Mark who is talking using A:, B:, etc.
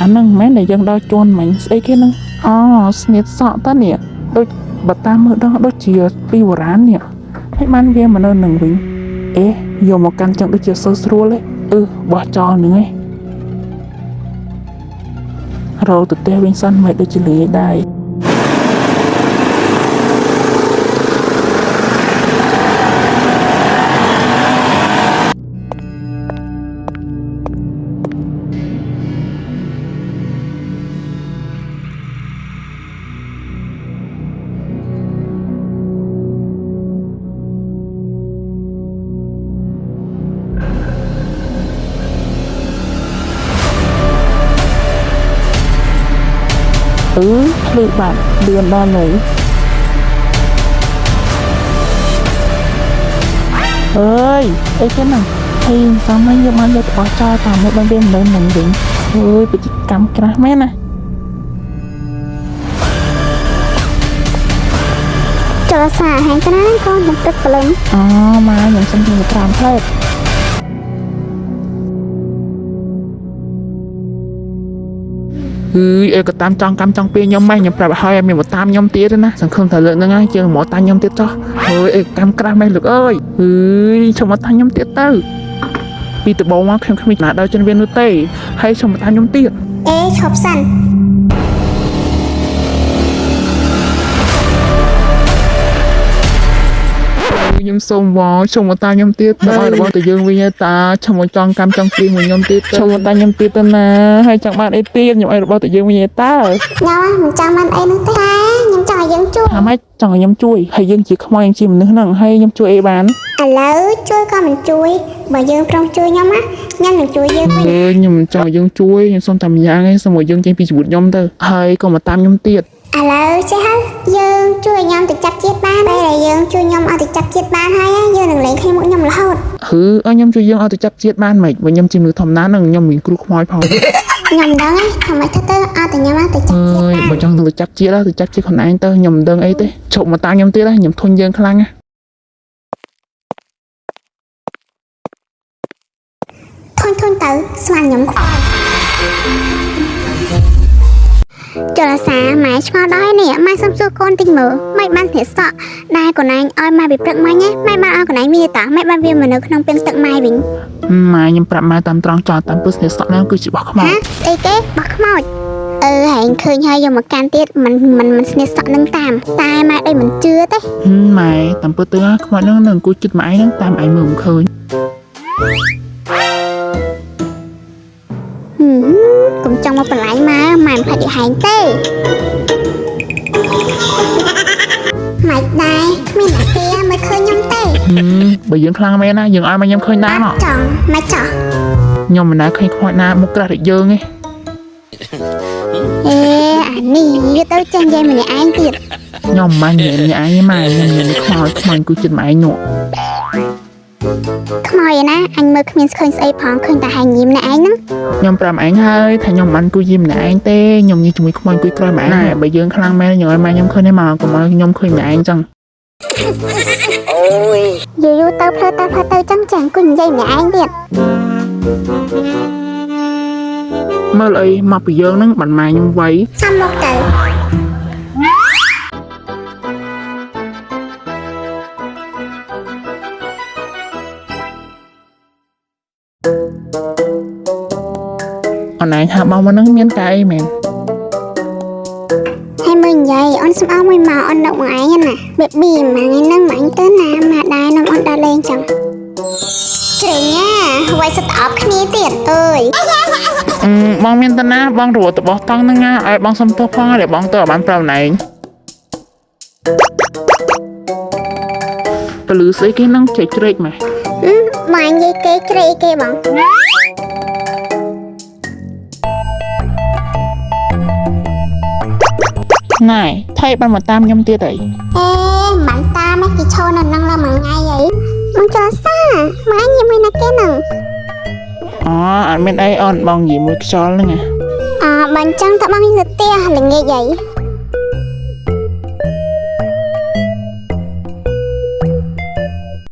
A: ហ្នឹងមិនមែនដែលយើងដល់ជន់មិញស្អីគេហ្នឹងអូស្នៀតសក់តានេះដូចបើតាមមើលដល់ដូចជាពីបុរាណនេះហើយបានវាមកនៅនឹងវិញអេយកមកកាន់ចឹងដូចជាសូវស្រួលទេអឺបោះចោលហ្នឹងឯងរោទៅផ្ទះវិញសិនមិនដូចជាលាយដែរ អឺភ្លឺបាត់លឿនដល់ហើយអើយអីគេហ្នឹងហើយសម័យយកបានយករបស់ចោលតាមមកបានវាមិននៅនឹងវិញអើយបច្ចេកកម្មក្រាស់មែនណា
B: ចលសាហែងទៅណាកូននឹងព្រឹកព្រលឹម
A: អូម៉ែខ្ញុំសុំជិះ5ផ្លែតអឺអីក៏តាមចង់កម្មចង់ពីខ្ញុំម៉េះខ្ញុំប្រាប់ឲ្យឲ្យមានមកតាមខ្ញុំទៀតណាសង្ឃឹមថាលើកហ្នឹងហើយជាងមកតាមខ្ញុំទៀតចោះហើយអីកម្មក្រាស់ម៉េះលោកអើយអើយឈប់មកតាមខ្ញុំទៀតទៅពីដំបូងមកខ្ញុំគ្មានណាដល់ចិនវានោះទេហើយឈប់មកតាមខ្ញុំទៀត
B: អេឈប់សិន
A: ខ្ញុំសូមវល់ឈប់មកតាមខ្ញុំទៀតទៅឲ្យរបស់ទៅយើងវិញឯតាឈប់មកចង់កម្មចង់ពីមួយខ្ញុំទៀតឈប់មកតាមខ្ញុំទៀតទៅណាហើយចង់បានអីទៀតខ្ញុំឲ្យរបស់ទៅយើងវិញឯតា
B: ខ្ញុំមិនចង់បានអីនោះទេតែខ្ញុំចង់ឲ្យយើងជួយ
A: ថាម៉េចចង់ឲ្យខ្ញុំជួយហើយយើងជាខ្មោចយើងជាមនុស្សហ្នឹងហើយខ្ញុំជួយអីបាន
B: ឥឡូវជួយក៏មិនជួយបើយើងប្រុងជួយខ្ញុំណាខ្ញុំនឹងជួយយើងវិញ
A: អើខ្ញុំចង់ឲ្យយើងជួយខ្ញុំសុំតែម្យ៉ាងឯងសុំឲ្យយើងចេញពីជីវិតខ្ញុំទៅហើយក៏មកតាមខ្ញុំទៀត
B: ឥឡូវចេះហើយយើងជួយខ្ញុំទៅចាប់ជាតិបានពេលដែលយើងជួយខ្ញុំឲ្យទៅចាប់ជាតិបានហើយយើងនឹងលែងឃើញមុខខ្ញុំរហូត
A: ហឺឲ្យខ្ញុំជួយយើងឲ្យទៅចាប់ជាតិបានម៉េចបើខ្ញុំជាមនុស្សធម្មតាហ្នឹងខ្ញុំមានគ្រោះខ្មោចផង
B: ខ្ញុំដឹងហើយថាម៉េចទៅទៅឲ្យតែខ្ញុំឲ្យទៅ
A: អ
B: ចាប់ជាតិ
A: ើយ
B: បាន
A: បើចង់ទៅចាប់ជាតិទៅចាប់ជាតិខ្លួនឯងទៅខ្ញុំមិនដឹងអីទេឈប់មកតាមខ្ញុំទៀតខ្ញុំធុញយើងខ្លាំងណា
B: ធុញធុញទៅស្មានខ្ញុំខ្វល់ចលសាម៉ែឆ្ងល់ដល់ហើយនេះម៉ែសុំសួរកូនតិចមើលម៉េចបានស្នៀតសក់ដែលកូនឯងឲ្យម៉ែពីព្រឹកមិញណាម៉ែបានឲ្យកូនឯងមានតាម៉ែបានវាមកនៅក្នុងពាងទឹកម៉ែវិញ
A: ម៉ែខ្ញុំប្រាប់ម៉ែតាមត្រង់ចោលតាមពឹសនេះសក់ហ្នឹងគឺជារបស់ខ្មោច
B: ហាស្អីគេបោះខ្មោចអឺហែងឃើញហើយយកមកកាន់ទៀតមិនមិនមិនស្នៀតសក់នឹងតាមតែម៉ែដូចមិនជឿទេ
A: ហឹមម៉ែតាមពិតទៅខ្មោចហ្នឹងនឹងអង្គុយជិតម៉ែឯងហ្នឹងតាមឯងមើលមិនឃើញ
B: ហឹមកុំចង់មកបន្លាយម៉ែម៉ែមិនផ្លាច់ដូចហែងទេម៉េចដែរគ្មានអ្នកគេមើលឃើញខ្ញុំទេ
A: ហឹមបើយើងខ្លាំងមែនណាយើងឲ្យម៉ែខ្ញុំឃើញដែរមក
B: ចង់ម៉េចចោះ
A: ខ្ញុំមិនណាឃើញខ្មោចណាមុខក្រាស់ដូចយើងទេ
B: អេអានេះវាទៅចេះនិយាយម្នាក់ឯងទៀត
A: ខ្ញុំមិនមែននិយាយម្នាក់ឯងទេម៉ែខ្ញុំនិយាយខ្មោចខ្មោចអង្គុយជិតម៉ែឯងនោះ
B: ខ្មោចឯណាអញមើលគ្មានឃើញស្អីផងឃើញតែហែងញីម្នាក់ឯងហ្នឹង
A: ខ្ញុំប្រាប់ឯងហើយថាខ្ញុំមិនបានអង្គុយយីម្នាក់ឯងទេខ្ញុំនិយាយជាមួយខ្មោចអង្គុយក្រោយម៉ែឯងណែបើយើងខ្លាំងមែនយើងឲ្យម៉ែខ្ញុំឃើញទេមកកុំឲ្យខ្ញុំឃើញម្នាក់ឯងចឹង
B: យូរយូរទៅផ្លូវទៅផ្លូវទៅចឹងចឹងអង្គុយនិយាយម្នាក់ឯងទៀត
A: មើលអីមកពីយើងហ្នឹងបានម៉ែខ្ញុំវៃ
B: សំមកទៅ
A: អនឯងហាបោះមកហ្នឹងមានតែអីមែន
B: ហើយមើលនិយាយអូនសំអល់មួយមកអូននឹកមកឯងណាបេប៊ីមួយថ្ងៃហ្នឹងមកអញទៅណាមកដែរនាំអូនដើរលេងចឹងជ្រេងណាវាយសិតអប់គ្នាទៀតអើយ
A: អឺបងមានតាណាបងរត់ទៅបោះតង់ហ្នឹងណាឲ្យបងសុំទោសផងដែលបងទៅឲ្យបានប្រាប់ណែងពលឺស្អីគេហ្នឹងជ្រេកជ្រេកម៉េះ
B: ហឹមមកនិយាយគេជ្រេគេបង
A: ណែថៃបានមកតាមខ្ញុំទៀតអី
B: អេមិនតាមឯងគេឈរនៅនឹងឡើងមួយថ្ងៃអីមកចលសាមកញ៉ាំមួយណាគេហ្នឹង
A: អូអត់មានអីអូនបងនិយាយមួយខ្យល់ហ្នឹងណា
B: អបាញ់ចឹងតបងទៅផ្ទះល្ងាចអី